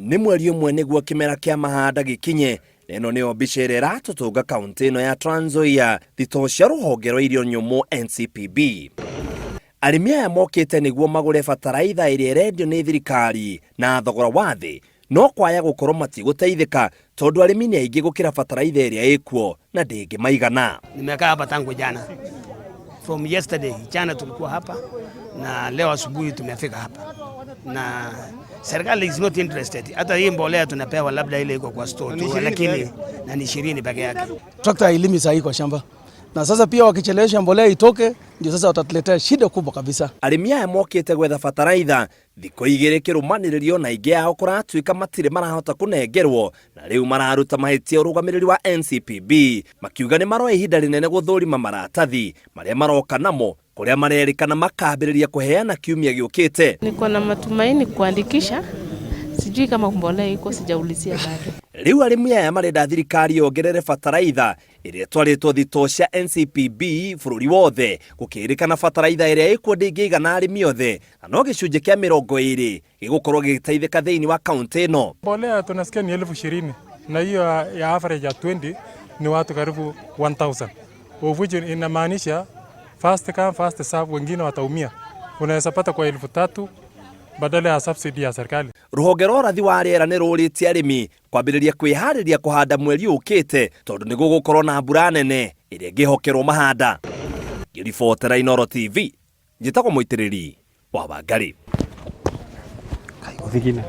Nĩ mweri ũmwe nĩguo kĩmera kĩa mahanda gĩkinye, na ĩno nĩyo mbica ĩrĩa ĩratũtũnga kaũntĩ ĩno ya Trans Nzoia, thitoo cia rũhonge rwa irio nyũmũ NCPB. Arĩmi aya mokĩte nĩguo magũre bataraitha ĩrĩa ĩrendio nĩ thirikari na thogora wa thĩ, no kwaya gũkorwo matigũteithĩka tondũ arĩmi nĩ aingĩ gũkĩra bataraitha ĩrĩa ĩkuo na ndĩngĩmaigana. Nimekaa hapa tangu jana, from yesterday jana tulikuwa hapa na leo asubuhi tumefika hapa, na serikali is not interested. Hata hii mbolea tunapewa labda ile iko kwa store tu, lakini na ni 20 peke yake. Trakta hailimi sahi kwa shamba, na sasa pia wakichelewesha mbolea itoke, ndio sasa watatuletea shida kubwa kabisa. Arĩmi aya mokĩte gwetha bataraitha thikũ igĩrĩ kĩrũmanĩrĩrio na aingĩ ao kũratuĩka matirĩ marahota kũnengerwo, na rĩu mararuta mahĩtia ũrũgamĩrĩri wa NCPB makiuga nĩ maroya ihinda rĩnene gũthũrima maratathi marĩa maroka namo kũrĩa marerĩkana makambĩrĩria kũheana kiumia gĩũkĩte. Niko na matumaini kuandikisha, sijui kama mbolea iko, sijaulizia bado. Rĩu arĩmi aya marenda thirikari yongerere bataraitha ĩrĩa ĩtwarĩtwo thitoo cia NCPB bũrũri wothe, gũkĩrĩkana bataraitha ĩrĩa ĩkuo ndĩngĩigana arĩmi othe, na no gĩcunjĩ kĩa 20 gĩgũkorwo gĩgĩteithĩka thĩinĩ wa kaũntĩ ĩno. Mbolea tunasikia ni 20,000 na hiyo ya average ya 20 ni watu karibu 1000, of which inamaanisha first come first serve, wengine wataumia. Unaweza pata kwa 3000 badala ya subsidy ya serikali. Rũhonge rwa ũrathi wa rĩera nĩ rũrĩtie arĩmi kwambĩrĩria kwĩharĩria kũhanda mweri ũkĩte tondũ nĩ gũgũkorwo na mbura nene ĩrĩa ĩngĩhokerwo mahanda. Ngĩribotera Inooro TV, njĩtagwo Mũitĩrĩri wa Wangari. Kaĩ gũthigina.